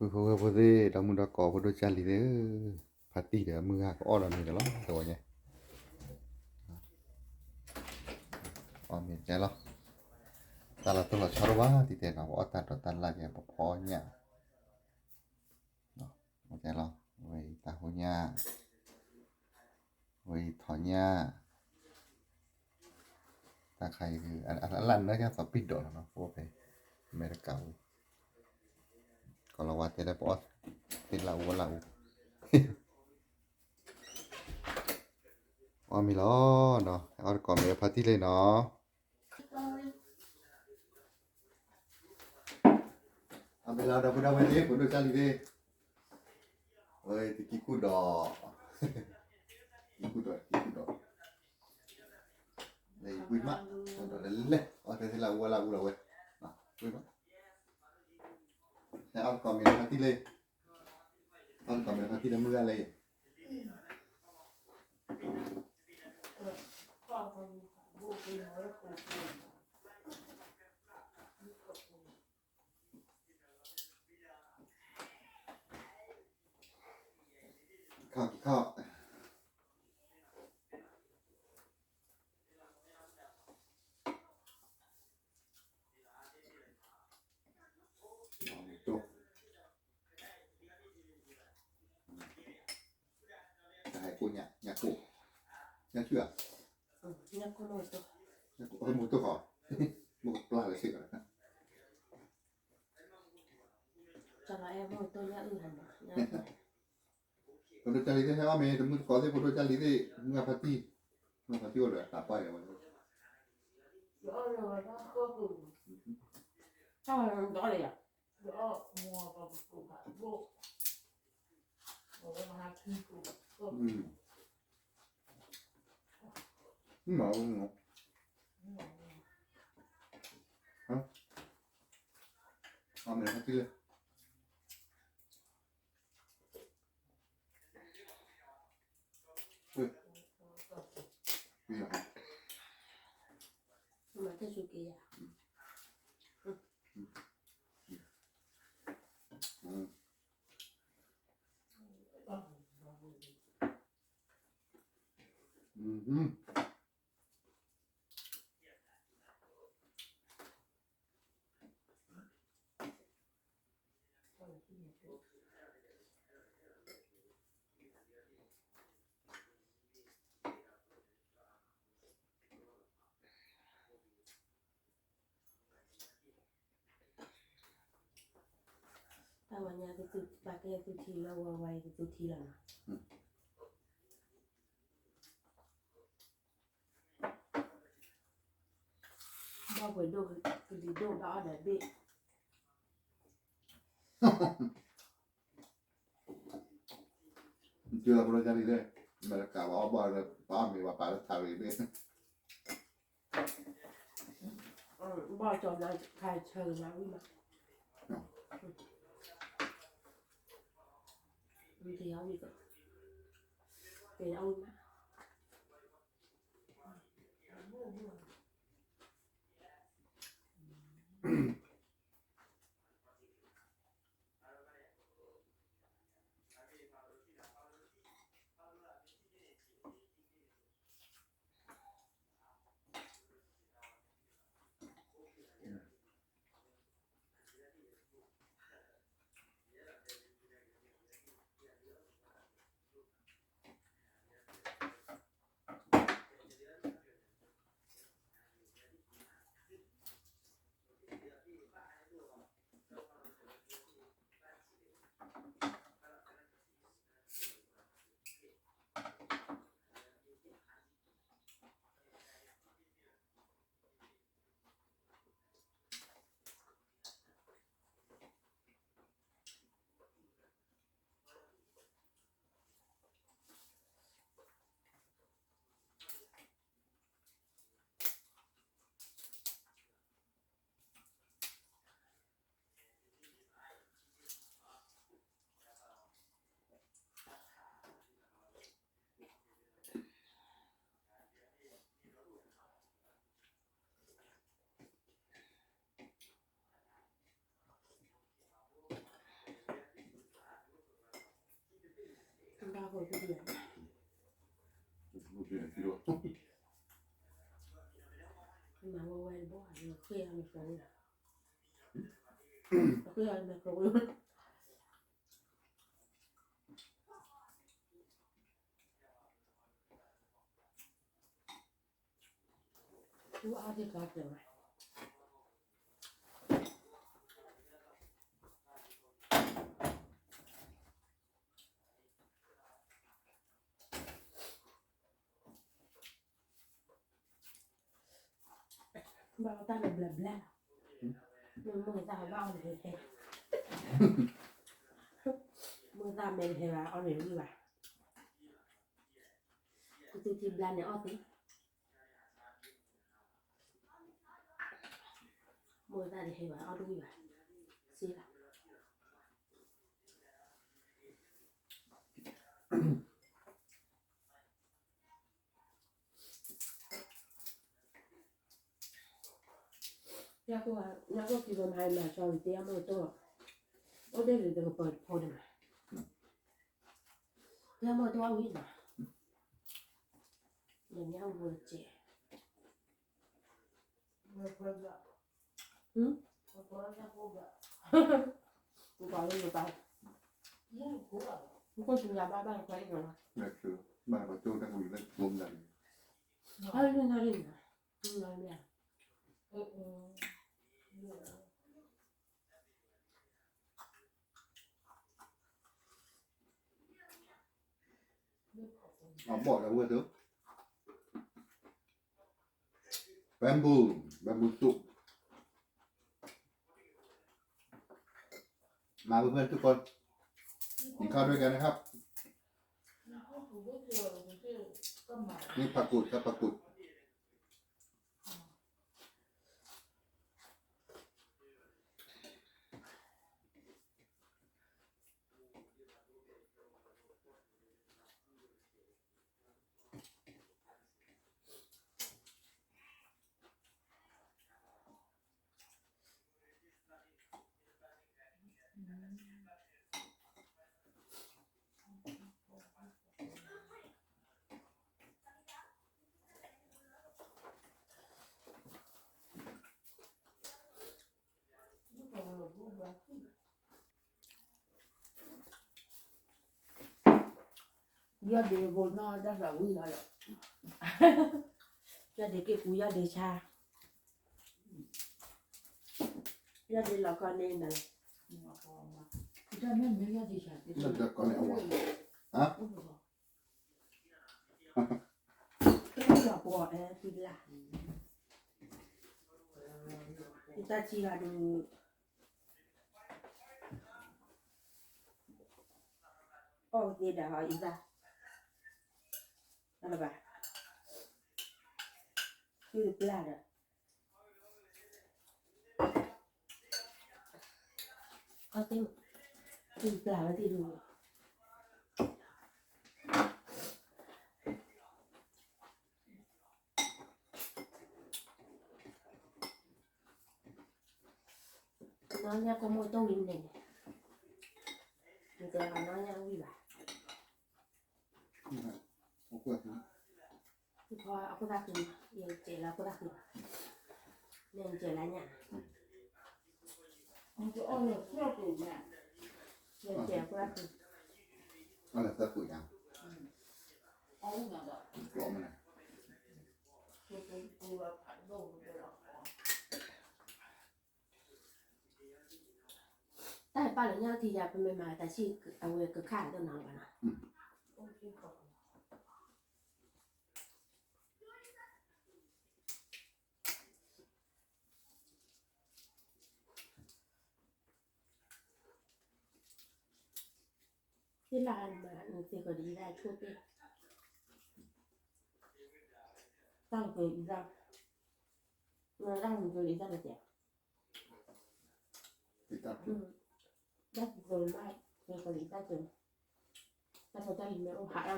ပုၢ်ဖိဝဲၢ်ဖိသ့ၣ် ဒီမုၢ်ဒီကီး ဖိဒိၣ်ကၢ်လံၤသ့ၣ်ဧၢ, ဖါတံၢ်ဒီးမုၢ်ဂၤကအီၣ်ဒီးမ့ၤဒီးလီၤ တဝီညါ, အီၣ်မ့ၤကဲလီၤ, တၢ်လီၤတိၢ်လီၤဆီတဘၣ် တံၤတဲနီၤ ပအီၣ်တၢ်ဒီးတၢ်လၢ်ကဲ ပဖီညၣ်, ကဲလီၤ, ဝဲအံၤတၢ်ဟိညၣ်, ဝဲအံၤထီၣ်ညၣ် တၢ်ခါအံၤ အလၢ်နၢညါသီပံၣ်ဒီးလီၤနီၤ အိၣ်ဖဲ အမဲရကၤဝံၤ, ကီၤလၤဝါတဲလၢပအီၣ်သ့လၢအူဝဲလၢအူ, အီၣ်မ့ၤလီၤနီၤ အီၣ်တကိးမ့ၤဖါတံၢ်လံနီၤ, အမ့ၢ်လီၤဒီပုၢ်ဒီဝဲၢ်သ့ၣ် ဖိဒိၣ်ကၢ်လံၤသ့ၣ်, ဝဲတကံကူၣ်ဒီး, တကံကူၣ်ဒီး တကံကူၣ်ဒီး, လဲၤဝံၤမး, ဒီးလဲၤလဲၤ အီၣ်သ့လၢအူဝဲလၢအူလီၤဝဲ, ဝံၤမး, ဟဲအီၣ်တကိးမ့ၤဖါတံၢ်လံ, အီၣ်တကိးမ့ၤဖါတံၢ်လၢမုၢ်ဂၤလံ ခီၣ်ခီၣ်, တိၢ်, တၢ်ဟဲကိၣ်ညၣ်, ညၣ်ကိၣ်, ညၣ်ဆူၣ်ဧါ, ညၣ်ကိၣ်, မ့ၢ်တိၢ်ဃီ, မ့ၢ်ကပျၢ်လၢဆ့ၣ်ကီး ဖိဒိၣ်ကၢ်လံၤသ့ၣ် ဟဲအီၣ်မ့ၤ တမုၢ်တကိးသ့ၣ် ဖိဒိၣ်ကၢ်လံၤသ့ၣ် မုၢ်ဖါတံၢ်, မုၢ်ဖါတံၢ်အိၣ်ဒီးတၢ်ပၢ်ယၤဝဲ, အီၣ်မ့ၤဖါတံၢ်လံ တၢ်ဝဲညါကသူ ပာ်ကဲသူထံလၢဝဲဝဲကသူထံလီၤနီၤ ဘၣ်ပှဲၤဒိၣ်ကလံၤဒိၣ်ဘၣ်အီၣ်ဒီးဘ့ၣ် နကၢၤလီၤဖိဒိၣ်ကၢ်လံၤသ့ၣ်, အမဲရကၤပှၤအီၣ်ဘၣ်လၢပှၤအီၣ်မ့ၤပှၤပာ်လၢထးရံၣ်သ့ၣ်, ဘၣ်ကၠီၤနၤခါဆၢဂ့ၤမးဝံၤမး, မ့ၢ်တယီၤဝံၤက, တယီၤဝံၤမး. မၤဝဲဝဲတဘိ ဃ့အီၤန့ၣ်ဃီ, ဃ့အီၤန့ၣ်ဃီ, အါသ့ၣ်ကျါတဲဝဲ ဘၣ်အီၣ်တၢ်န့ၣ်ဘျဲဘျဲ, မ့ၢ်မိၢ်သၣ်ဘၣ်အီၣ်န့ၣ်ဟဲ, မိၢ်သၣ်မဲာ်တဟဲဘၣ်အီၣ်န့ၣ်ဝံၣ်ဘၣ်, ကသူထံဘျါန့ၣ်အီၣ်သ့, မိၢ်သၣ်တဟဲဘၣ်အီၣ်တဝံၣ်ဘၣ်, စ့လီၤ. ညၣ်ကိၢ်ကံဘၢမၤမၤကၠီ တဲအမိၢ်တိၢ်, အိၣ်ဒ့ၣ်လံတကပၤတဖိန့ၣ်မး, တဲအမိၢ်တိၢ်အီၣ်ဝံၤနီၤ, လၢညၣ်ဝဲကဲး, နကိၢ်သူလၢဘၣ်ဘၣ်ခွဲးအံၤနီၤ, ဘၣ်လၢနၤရံၣ်နီၤ, အဘီၣ်လၢဝဲသၢ, bamboo, bamboo soup. มาเพื่อนๆทุกคน กินข้าวด้วยกันนะครับ นี่ผักกูดครับ ผักกูด ယီၢ်ဒ့ဖိနီၢ်တၢ်သးဝံၣ်လီၤဒီး, ယီၢ်ဒ့က့ၢ်ပူၤ ယီၢ်ဒ့ဆါ, ယီၢ်ဒ့လီၤကီန့ၣ်နၤ, တၢ်မ့ၢ်မ့ၢ်ယီၢ်ဒ့ဆါ, လီၤပှီၢ်အဲၣ်သံလၢ်, ယတၢ်ထံဂၤဒုး အီၣ်ကသ့ဒၣ်ဟီအံသၣ်, တၢ်လၢၤဘၣ်, သုတပျၢ်ဒီး, အီၣ်သ့, သုတပျၢ်ဝဲသ့ၣ်ဒုး, နီၢ်ညၣ်ကိၢ်မိၢ်တိၢ်ဝံၤန့ၣ်, နတဲအီၤနီၢ်ညၣ်ဝံၣ်ဘၣ်, အခိၣ်သၣ်ဃံ, ယကဲလၢအခိၣ်သၣ်ဃံ, မ့ၢ်နကဲလၢညၣ်, ယကဲအခိၣ်သၣ်ဃံ, အခိၣ်သၣ်ဃံညါ, တၢ်ပာ်လၢညၣ်ထံယၤ ပမ့ၢ်မၤတၢ်ဆံၣ်အဝဲကခၣ်တနီၤဘၣ်နီၤ, သ့ၣ်လၢနမၤ နသ့ၣ်ကီးဒ်အံၤဒၣ်ဆိၣ်သ့ၣ်, တၢ်ကပၢၤအံၤဒၣ်, နတၢ်ကပၢၤအံၤဒၣ်ကတဲာ်, တၢ်ကပၢၤမး သ့ၣ်ကီးဒ်အံၤဒၣ်ကတဲာ်, တၢ်ဖိတၢ်လံၤမ့ၢ်အိၣ်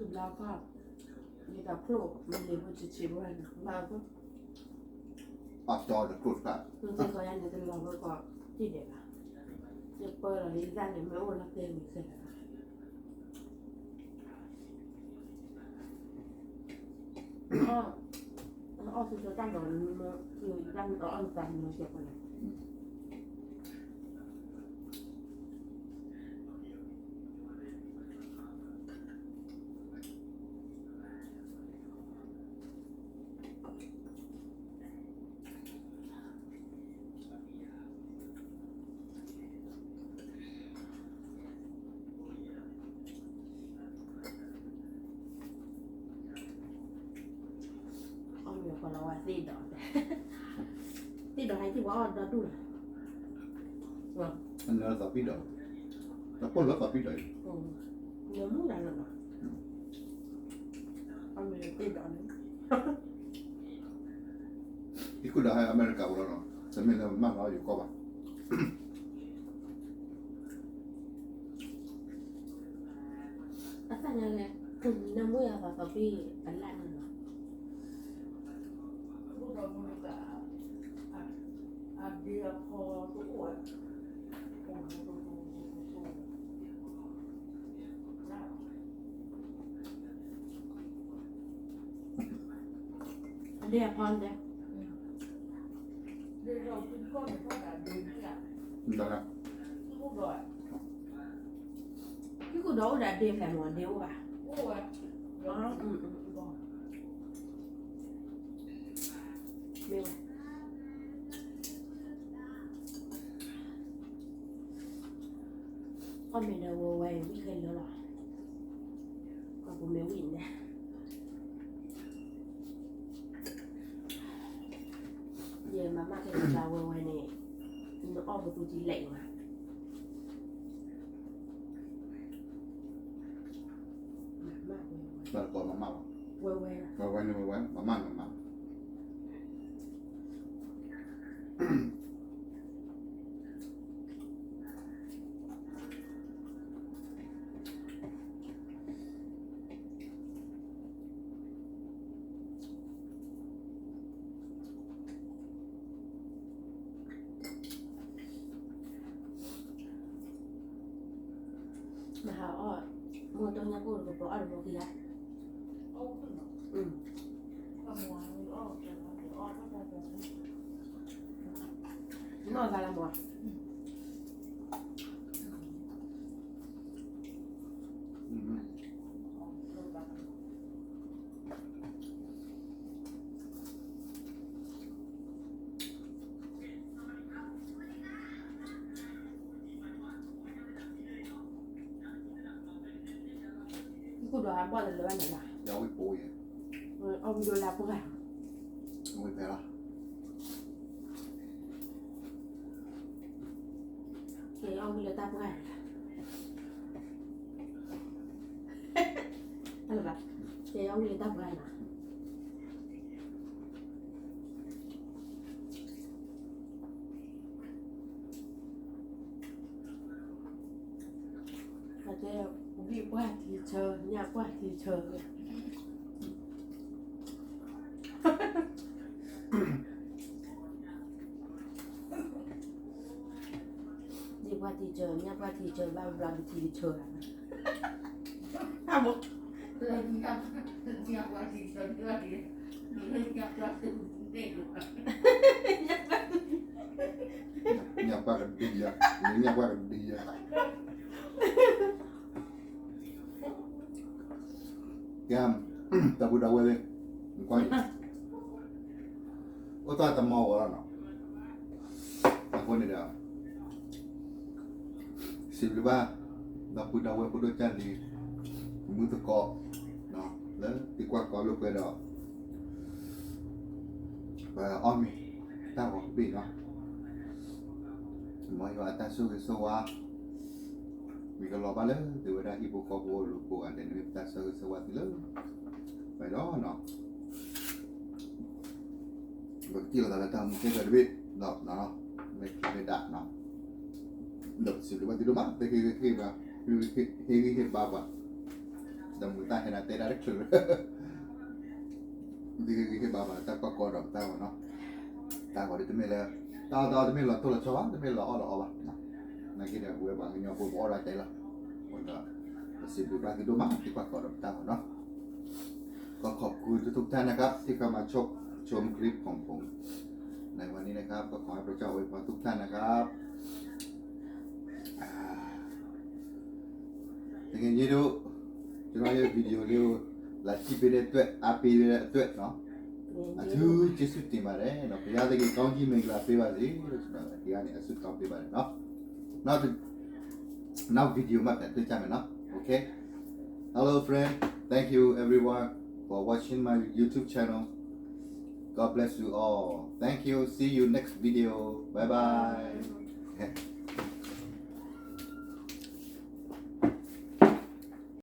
ဟးအါ, တဘျီခီ, ယတၢ်ဖျိ မ့ၢ်လံၤဖိဆံးဆံးဖိန့ၣ် မၤဖိ, အတီဒီးကျိၣ်တဖၣ်, စ့ၢ်ကီးယၤန့ၣ် တလီၤဝဲကီးဒံးဒဲးဘၣ်, ယပၢလီၤလံသၣ်န့ၣ် မ့ၢ်အိၣ်လီၤတဲာ်ဝံၤခဲလၢာ်ဘၣ်. အီၣ်ဆူၣ်တၢ်ဒီး တၢ်မ့ၢ်အီၣ်မ့ၢ်သးမ့ၢ်စဲးကီးန့ၣ် အီၣ်မ့ၤကီးလီၤဝဲသ့ၣ်ဒီး, သ့ၣ်ဒီးဟဲထံၣ်ပှၤအီၣ်ဒီဒူၣ်လီၤ. အနၢသီပံၤဒီး, တၢ်ပိၢ်လၢသီပံၤဒီးအံၤ, နမူဒါလီၤလီၤ, အီၣ်မ့ၤသ့ၣ်ဒီးန့ၣ် ယခိၣ်ဒီးဟဲအမဲရကၤဝဲလီၤနီၤ, တမ့ၢ်လၢမၤလီၤယကီၢ်ဘၣ်. အသၣ်ညါလဲၣ်, နၢမူယၤသးသီပံၤအလၣ်န့ၣ်လီၤ. အဒ့အဖီဒဲး, ဒ်, ဟံၣ်ခိၣ်ဒီးအိၣ်ဒီးဒ့ဖျဲၣ်မ့ၢ်ဒ့အိၣ်ဘၣ်. မ့ၢ်ဝဲ အီၣ်မ့ၤဒီးဝဲဝဲအံၤ ဝံၣ်ခဲလၢာ်လီၤ. ပှၤပူၤမ့ၢ်ဝံၣ်န့ၣ်, ယမၤမၢ်ခဲလၢာ်ဝဲဝဲန့ၣ်, နအီၣ်ပသူထံလဲၣ်အံၤမး. မၤတကိးမၤမၢ်လီၤ. ဝဲဝဲ, ဝဲဝဲန့ၣ်ဝဲဝဲ မၤမၢ်မၤမၢ်. မဟါအီၣ်, မိၢ်တိၢ်ညၣ်ကိၣ်တကပီၤအီၣ်တဘိခံဂၤ. နီၢ်ဂၤလၢမး. ယခိၣ်ဒီးဟးဘီၣ်တလၢဘၣ်န့ၣ်ဘၣ်, ယဝံၣ်ပိယဲ, အီၣ်ဝံၣ်လၢလၢပှၢ်, ဝံၣ်ဖဲလီၤ. ကဲအီၣ်ဝံၣ်လၢတၢ်ပှၢ်န့ၣ်, တၢ်လၢဘၣ်, ကဲအီၣ်ဝံၣ်လၢတၢ်ပှၢ်န့ၣ်. အတဲ, ဝံၣ်ပှၢ်ထံဆၢ ညၣ်ပှၢ်ထံဆၢ, ဝံၣ်ပှၢ်ထံဆၢ ညၣ်ပှၢ်ထံဆၢ, ဘၣ်ဘျီပထံဆၢဧါ, အဘိ ညၣ်ပှၢ်ကဒံယၤ, ညၣ်ပှၢ်ကဒံယၤ, ကဲ, ဒီပုၢ်ဒီဝဲၢ်သ့ၣ်, ကွၢ်, အိၣ်သးတမီၤဝဲလီၤနီၤ, အဃိန့ၣ်ဒီး စံးဘျုးဘၣ် ဒီပုၢ်ဒီဝဲၢ်ဖိဒိၣ်ကၢ်လံၤ မုၢ်သကိး လၢသုကွၢ်ကီလိာ်ကွဲဒီး ပအီၣ်မ့ၤတၢ်ဂီၤတဘ့ၣ်နီၤ, မ်ယွၤအတၢ်ဆိၣ်ဂ့ၤဆိၣ်ဝါ မ့ၢ်ကလီၤဘၣ်လၢသုဝဲဒၣ်ဟံၣ်ဖိဃီဖိအလိၤကိးဂၤဒဲးန့ၣ် မ့ၢ်ပတၢ်ဆိၣ်ဂ့ၤဆိၣ်ဝါသုလၢ ပဒီး ပကထံၣ်လိာ်သးလၢတၢ်မူခဲကၢၤတဘ့ၣ် ဒီး မ့ၢ်မ့ၢ်ဒၣ် ဒီးပစံးဘျုးဘၣ်သုဒိၣ်မး သုဟ့ၣ်ဂံၢ်ဟ့ၣ်ဘါပှၤ, ဒီးမုာ်တၢ်ဟဲဒၣ်တဲဒၣ်တချုးလၢ သုဟ့ၣ်ဂံၢ်ဟ့ၣ်ဘါပှၤ တၢ်ကွၢ်ကီဒီးပတၢ်ဂီၤနီၤ, တၢ်ဂီၤဒ်တမ့ၢ်လၢ တၢ်အီၣ်တၢ်အီတမ့ၢ်လီၤတိၢ်လီၤဆီဘၣ်, တမ့ၢ်လီၤအီၣ်လီၤအီဘၣ်. နာ်က့ဒီး ပဝဲပှၤကညီဖိပအီၣ်ဒၣ်တဲလီၤ. အဃိဒီး ပစံးဘျုးဘၣ်သုဒိၣ်မး သုကွၢ်ကီးဒီးပတၢ်ဂီၤနီၤ. ก็ขอบคุณทุกๆท่านนะครับที่เข้ามาชมคลิปของผมในวันนี้นะครับ ก็ขอให้พระเจ้าอวยพรทุกท่านนะครับ อ่า တကယ်ကြီးတို့ ကျွန်တော်ရဲ့ video လေးကို လာကြည့်ပေးတဲ့အတွက် အားပေးတဲ့အတွက်နော် အထူးကျေးဇူးတင်ပါတယ်နော် ဘုရားသခင်ကောင်းကြီးမင်္ဂလာပေးပါစေလို့ ကျွန်တော်ဒီကနေအဆုတောင်းပေးပါတယ်နော် နောက်တစ် နောက် video မှာပြန်တွေ့ကြမယ်နော် okay. Hello friend, thank you everyone for watching my YouTube channel. God bless you all. Thank you. See you next video. Bye bye.